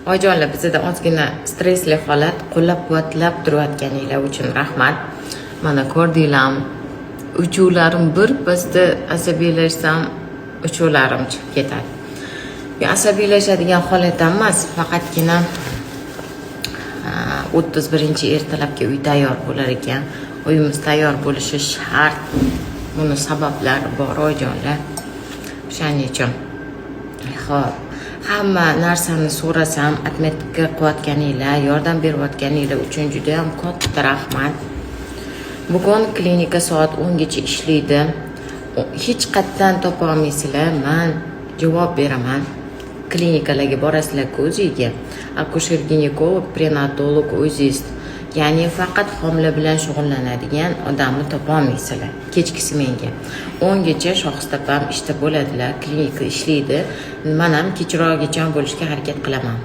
Oyijonlar, bizada ozgina stressli holat. Qo'llab quvvatlab turayotganinglar uchun rahmat. Mana, ko'rdinglarmi, uchuvlarim, bir pasda asabiylashsam, uchuvlarim chiqib ketadi. Yo, asabiylashadigan holat ham emas, faqatgina 31 ertalabki uy tayyor bo'lar ekan, uyimiz tayyor bo'lishi shart. Buni sabablari bor, oyijonlar, o'shaning uchun. Ho'p, hamma narsani so'rasam, отметка qilayotganinglar, yordam berayotganinglar uchun judayam katta rahmat. Bugun klinika soat 10gacha ishlaydi. Hech qayerdan topolmaysizlar, man javob beraman. Klinikalarga borasizlar-ku o'ziga, akusher ginekolog, prenatolog, УЗИст, ya'ni faqat homila bilan shug'ullanadigan odamni topolmaysizlar. Kechki smenga 10gacha Shohista opam ishda bo'ladilar, klinika ishlaydi. Man ham kechroqgacha bo'lishga harakat qilaman.